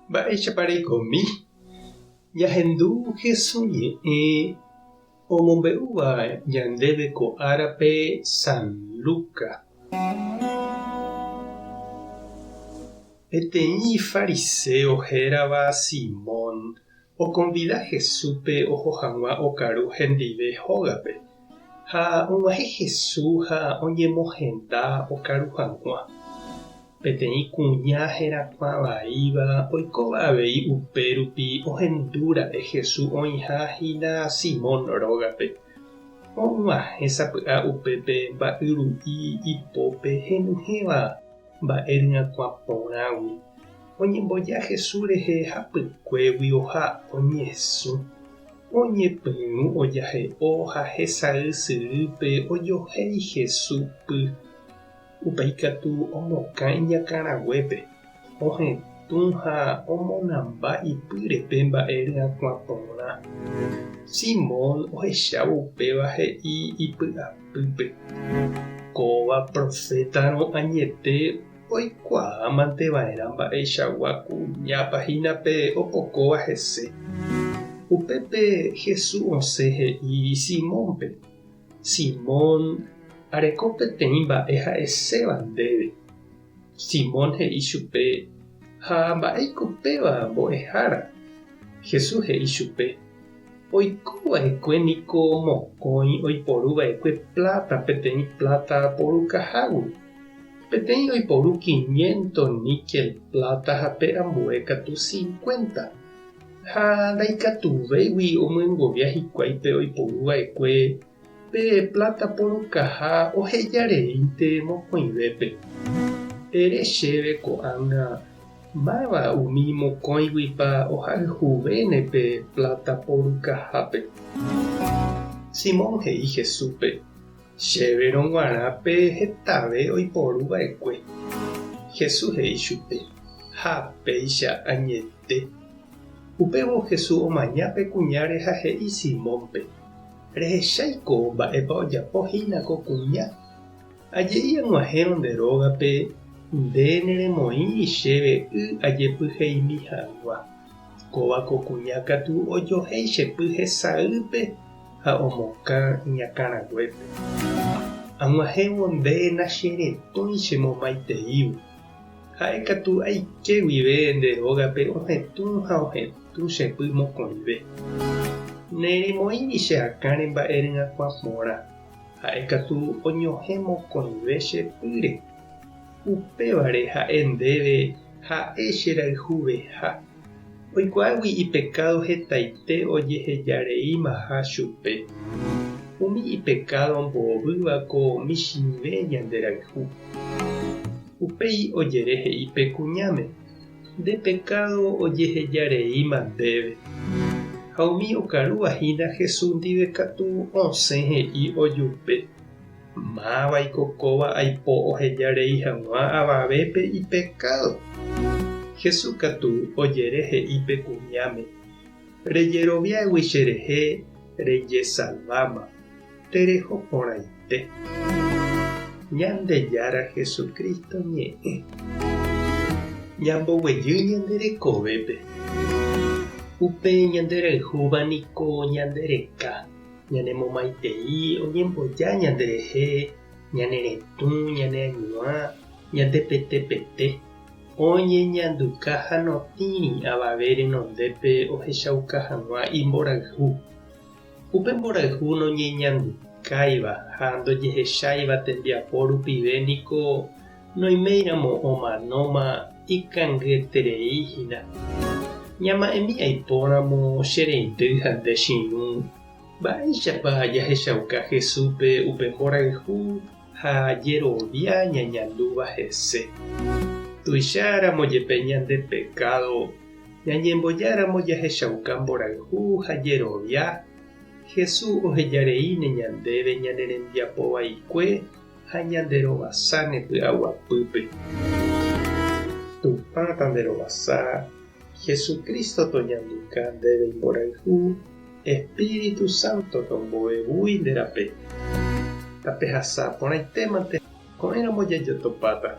Mba'éichapa reikomi? Ñahendu Hesu ñe'ẽ omombe'úva ñandéve ko árape San Luca. Peteĩ fariséo hérava Simón okonvida Jesúspe oho hag̃ua okaru hendive hógape. Ha og̃uahẽ Jesús ha oñemohenda okaru hag̃ua. Peteĩ kuña herakuã vaíva oikóva avei upérupi ohendu ra'e Jesús oĩha hína Simón rógape. Og̃uahẽ sapy'a upépe mba'yru'i ipópe henyhẽva mba'e ryakuã porãgui. Oñemboja Jesús rehe hapykuéguio ha oñesũ. Oñepyrũ ojahe'o ha hesay syrýpe ojohéi Jesús py. Upéi katu omokã iñakãraguépe, ohetũ ha omonamba ipýre pe mba'e ryakuã porã. Simón ohechávo upéva he'i ipy'apýpe, Kóva profétarõ añete oikuaámante va'erã mba'eichagua kuñápa hína pe opokóva hese. Upépe Jesús osẽ he'i Simónpe, Simón, areko peteĩ mba'e ha'eséva ndéve. Simón he'i chupe, Ha mba'éiko péva, mbo'ehára? Jesús he'i chupe, Oiko va'ekue niko mokõi oiporu va'ekue pláta peteĩ pláta porukahágui. Peteĩ oiporu quiniento níkel pláta ha pe ambue katu cincuenta. Ha ndaikatuvéigui omyengovia hikuái pe oiporu va'ekue pe pláta porukaha oheja reínte mokõivépe. Ere chéve ko'ág̃a máva umi mokõiguipa ohayhuvéne pe pláta porukahápe. Simón he'i Jesúspe, Chéverõ g̃uarã pe hetave oiporu va'ekue. Jesús he'i chupe, Ha péicha añete. Upévo Jesús omaña pe kuñáre ha he'i Simónpe, Rehecháiko mba'épa ojapo hína ko kuña? Aje'i ag̃uahẽrõ nde rógape, nde neremoĩri chéve y ajepyheimi hag̃ua. Kóva ko kuña katu ojohéi che py hesaýpe ha omokã iñakãraguépe. Ag̃uahẽvo nde nacheretũi chemomaiteívo. Ha'e katu aike guive nde rógape ohetũ ha ohetũ che py mokõive. Neremoĩri che akãre mba'e ryakuã porã, ha'e katu oñohẽ mokõive che pýre. Upévare ha'e ndéve ha'e cherayhuveha, oikuaágui ipekádo hetaite ojehejareímaha chupe. Umi ipekádo mbovýva ko michĩve ñanderayhu. Upéi ojere he'i pe kuñáme, Nde pekádo ojehejareíma ndéve. Ha umi okarúva hína Jesús ndive katu osẽ he'i ojupe, Mávaiko kóva aipo oheja rei hag̃ua avavépe ipekádo? Jesús katu ojere he'i pe kuñáme, Rejeroviágui cherehe rejesalváma, tereho porãite. Ñandejára Jesucristo ñe'ẽ. Ñamboguejy ñande rekovépe. Upe ñanderayhúva niko ñande reka. Ñanemomaitei oñemboja ñanderehe, ñane retũ, ñane añuã, ñande pete pete, oñeñanduka ha notĩri avave renondépe ohechauka hag̃ua imborayhu. Upe mborayhu noñeñandukáiva ha ndojehecháiva tembiapo rupive niko noiméiramo omanóma ikangyeterei hína. Ñama'ẽmi aipóramo che reindy ha nde che irũ, mba'éichapa jahechauka Jesúspe upe mborayhu ha jerovia ñañandúva hese. Tuicháramo jepe ñande pekádo, ñañembojáramo jahechauka mborayhu ha jerovia, Jesús ohejareíne ñandéve ñane rembiapo vaikue ha ñanderovasáne py'aguapýpe. Tupã tanderovasa, Jesucristo toñanduka ndéve imborayhu, Espíritu Santo tomboevúi nde rape. Tapehasa porãitémante ko'ẽramo jajotopáta.